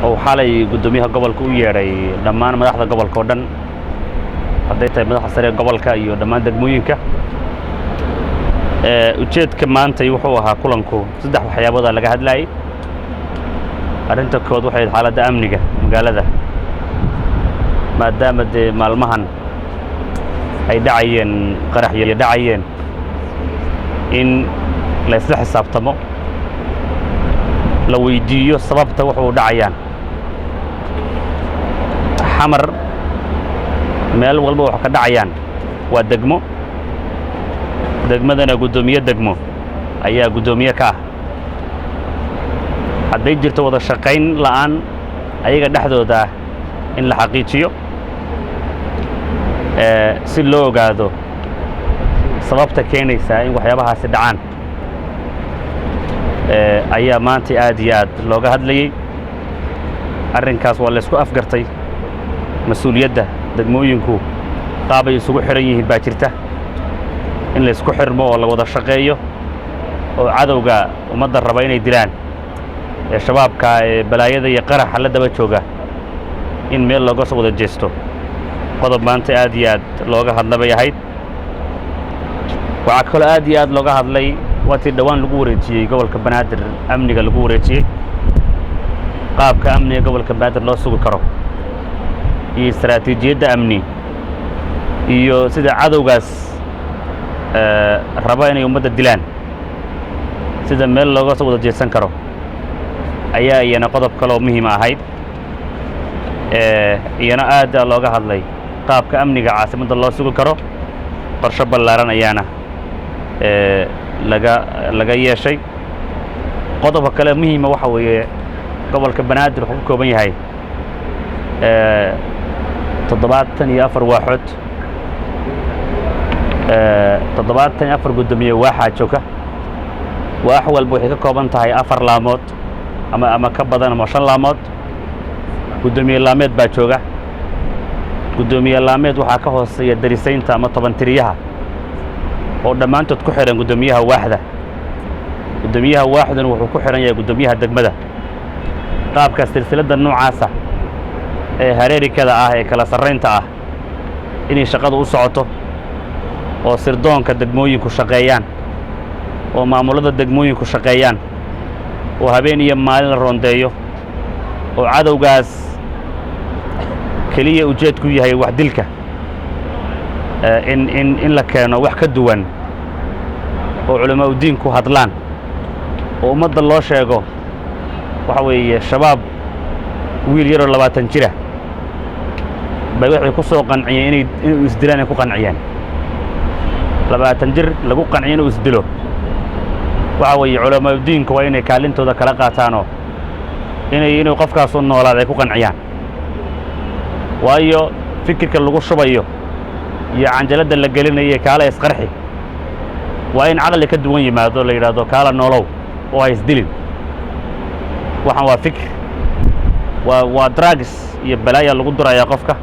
Oo xalay guddoomiyaha gobolka u yeedhay dhammaan madaxda gobolka oo dhan, hadday tahay madaxda sare ee gobolka iyo dhammaan degmooyinka. Ujeedka maantay wuxuu ahaa kulanku saddex waxyaabooda laga hadlaayey. Arrinta kood waxay xaaladda amniga magaalada, maadaama dee maalmahan ay dhacayeen qaraxyo dhacayeen, in la isla xisaabtamo, la weydiiyo sababta wuxuu dhacayaan. Xamar meel walba wax ka dhacayaan waa degmo, degmadana guddoomiye degmo ayaa guddoomiye ka ah. Hadday jirto wada shaqayn la'aan ayaga dhexdooda ah, in la xaqiijiyo si loo ogaado sababta keenaysaa in waxyaabahaasi dhacaan ayaa maanta aad iyo aad looga hadlayey. Arrinkaas waa laysku afgartay. Mas-uuliyadda degmooyinku qaabay isugu xidhan yihiin baa jirta, in laysku xirmo oo la wada shaqeeyo oo cadowga ummadda raba inay dilaan ee Shabaabka ee balaayada iyo qaraxa la daba jooga in meel looga soo wada jeesto. Qodob maanta aad iyo aad looga hadla bay ahayd. Waxaa kaloo aad iyo aad looga hadlay waatii dhowaan lagu wareejiyey gobolka Banaadir, amniga lagu wareejiyey, qaabka amniga gobolka Banaadir loo sugi karo iyo istaraatiijiyadda amni iyo sida cadowgaas raba inay ummadda dilaan sida meel looga soo wada jeedsan karo ayaa iyana qodob kaleoo muhiima ahayd. Iyana aada looga hadlay qaabka amniga caasimadda loo sugi karo. Qorsho ballaaran ayaana laga yeeshay. Qodobka kale muhiima waxa weeye gobolka Banaadir wuxuu ka kooban yahay 74 waaxood, 74 guddoomiye waaxaa jooga. Waax walba waxay ka kooban tahay afar laamood ama ka badan ama shan laamood. Guddoomiye laameed baa jooga. Guddoomiye laameed waxaa ka hooseeya darisaynta ama toban tiriyaha oo dhammaantood ku xidhan guddoomiyaha waaxda. Guddoomiyaha waaxduna wuxuu ku xidhan yahay guddoomiyaha degmada. Qaabka silsiladda noocaasa ee hareerikada ah ee kala sarraynta ah inay shaqadu u socoto oo sirdoonka degmooyinku shaqeeyaan oo maamullada degmooyinku shaqeeyaan oo habeen iyo maalin la roondeeyo oo cadowgaas keliya ujeedku yahay wax dilka in la keeno wax ka duwan oo culamaa udiinku hadlaan oo ummadda loo sheego. Waxa weeye, Shabaab wiil yaroo 20 jira bay waxay ku soo qanciyeen inuu isdilaan ay ku qanciyeen. 20 jir lagu qanciyo inuu isdilo. Waxa weeye, culamaa udiinku waa inay kaalintooda kala qaataanoo inuu qofkaasu noolaada ay ku qanciyaan, waayo fikirka lagu shubayo iyo canjaladda la gelinayo kaala isqarxi waa in caqli ka duwan yimaado, la yidhaahdo kaala noolow oo ha isdilin. Waxaan waa fikir, waa drugs iyo balaaya lagu durayaa qofka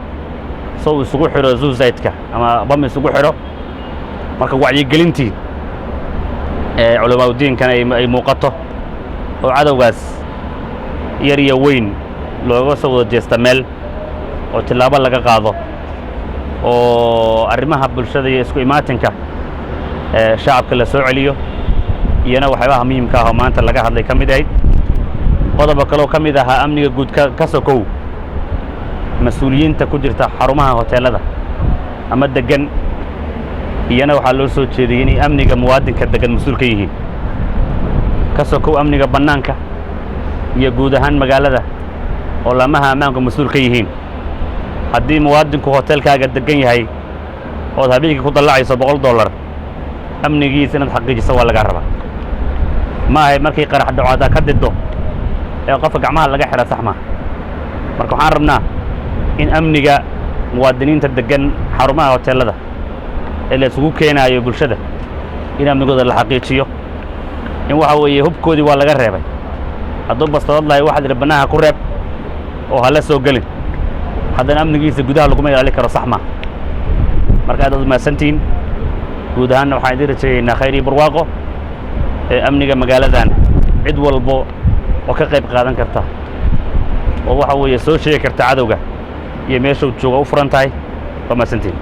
so uu isugu xidho suicide-ka ama bam isugu xidho. Marka wacyigelintii ee culamaaudiinkana ay muuqato oo cadowgaas yar iyo weyn looga soo wada jeesta meel oo tillaabo laga qaado oo arrimaha bulshada iyo isku imaatinka ee shacabka la soo celiyo, iyana waxyaabaha muhiimka ah oo maanta laga hadlay ka mid ahayd. Qodoba kaloo ka mid ahaa amniga guud ka sokow, mas-uuliyiinta ku jirta xarumaha hoteelada ama deggan iyana waxaa loo soo jeediyey inay amniga muwaadinka deggan mas-uul ka yihiin, ka sokow amniga bannaanka iyo guud ahaan magaalada oo laamaha ammaanku mas-uul ka yihiin. Haddii muwaadinku hoteelkaaga deggan yahay ood habeenkii ku dallacayso $100, amnigiisa inaad xaqiijiso waa lagaa rabaa. Ma ahay markii qarax dhaco haddaa ka diddo ee qofka gacmaha laga xidha, sax maaha. Marka waxaan rabnaa in amniga muwaadiniinta deggan xarumaha hoteelada ee la isugu keenaayo bulshada in amnigooda la xaqiijiyo. In waxa weeye, hubkoodii waa laga reebay. Hadduu bastoolad lahay, waxaad idhi bannaanka ku reeb oo hala soo gelin. Haddana amnigiisa gudaha laguma ilaali karo, sax maaha. Marka aad aad mahadsantihiin. Guud ahaanna waxaan idin rajeeyeynaa khayr iyo barwaaqo ee amniga magaaladan. Cid walbo oo ka qayb qaadan karta Oo waxa weeye soo sheegi karta cadowga iyo meeshuu jooga u furan tahay. Waa mahadsantiin.